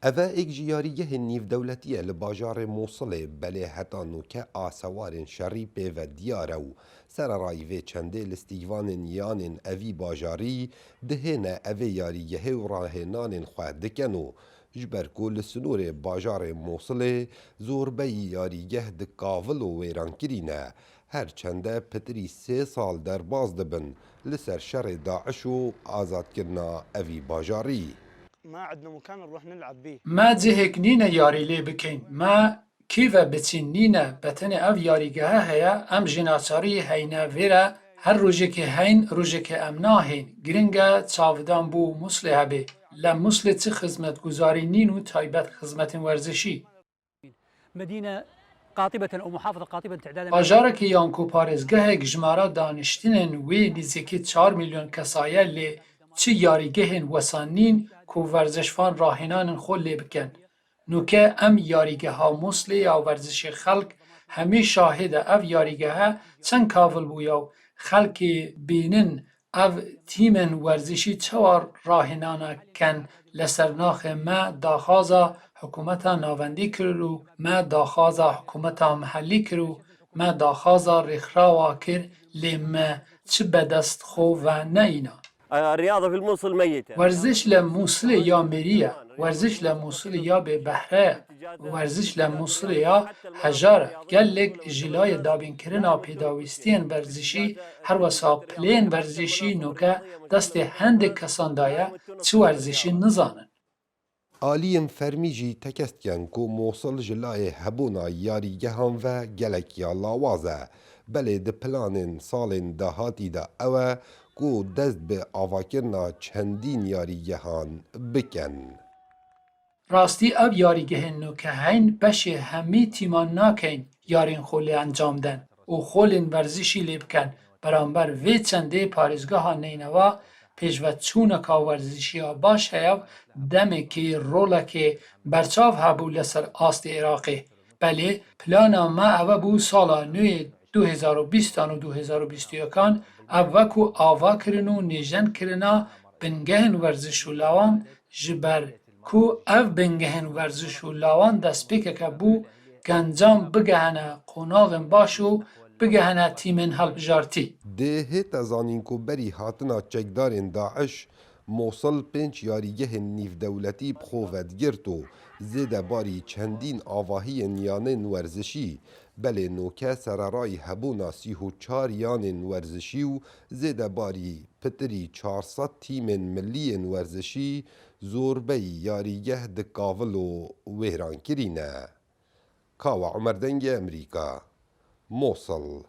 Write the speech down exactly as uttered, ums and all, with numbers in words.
Eve êk ji yarîgehên nîvdewletî ye li bajarê Mûsilê, belê heta nûke asewarên şerî pê ve diyar e û sererayî vê çendê listîvanên yanên evî bajarî dihêne evê yarîgehê û rahênanên xwe dikin û ji ber ku li sinûrê bajarê Mûsilê zorbeyî yarîgeh di kavil û wêrankirî ne, her çende pitirî sê sal derbas dibin li ser şerê DAIŞ û azadkirina evî bajarî. ما عندنا مكان نروح نلعب بيه. Me cihêk nîne yarî lê bikeyn. Me kî ve biçîn nîne. Betenê ev yarîgehe heye, em jî naçarî heyne vêre. Her rojekê heyn, rojekê em nahên. Giring e çavidan bo Mûslê hebe. Le Mûslê çi xizmetguzarî nîn û taybet xizmetên werzişî. مدينة قاطبة أو محافظة قاطبة تعدادا. Bajarekê yan ku parêzgehek jimara daniştinên wê nîzîkî çar milyon kesa ye, lê çi yarîgehên wesa nîn ku werzişvan rahênanên xwe lê bikin. Nûke em yarîgeha Mûslê ya werzişê xelk hemî şahid e, ev yarîgehe çend kavil bûya û xelkê bînin ev tîmên werzişî çawa rahênana ken li ser naxê me daxwaza hikûmeta navendî kir û me daxwaza hikûmeta mihellî kir û me daxwaza rêxrawa kir, lê me çi bedest xwe ve neyîna. الرياضة في الموصل ميتة. Werziş le Mûsilê ya mêrî ye. Werziş le Mûsilê ya bêbehre ye. Werziş le Mûsilê ya hejar e. Gelek ji layê dabînkirina pêdawîstiyên werzişî, her wesa pilên werzişî nûke destê hindek kesan de ye, çi werzişî nizanin. Aliyên fermî jî tekez dikin ku Mûsil ji layê hebûna yarîgehan ve gelek ya lawaz e. Belê di planên salên dahatî de ew e ku dest bi avakirina çendîn yarîgehan bikin. Rastî ev yarîgehên nûke heyn beşê hemî tîman nakeyn yarên xwe lê encam den û xolên werzişî lê bikin. Beramber vê çendê parêzgeha Neynewa pêşveçûneka werzişî ya baş heye û demekî rolekê berçav hebû li ser astê Iraqê. Belê plana me ev bû sala nû yê du hezar û bîstan û du hezar û bîst û yekan ev wekû ava kirin û nêjen kirina bingehên werziş û lawan, ji ber ku ev bingehên werziş û lawan destpêkeke bû gencan bigehene qonaxên baş û bigehene tîmên hilbijartî. Dê hête zanîn ku berî hatina çekdarên DAIŞ, Mûsil pênc yarîgehên nîvdewletî bi xwe vedigirt û zêdebarî çendîn avahiyên yanên werzişî, belê nûke sererayî hebûna sî û çar yanên werzişî û zêdebarî pitirî çar sed tîmên millî yên werzişî zorbeyî yarîgeh di kavil û wêran kirî ne. Kawa Umer Dengê Emerîka, Mûsil.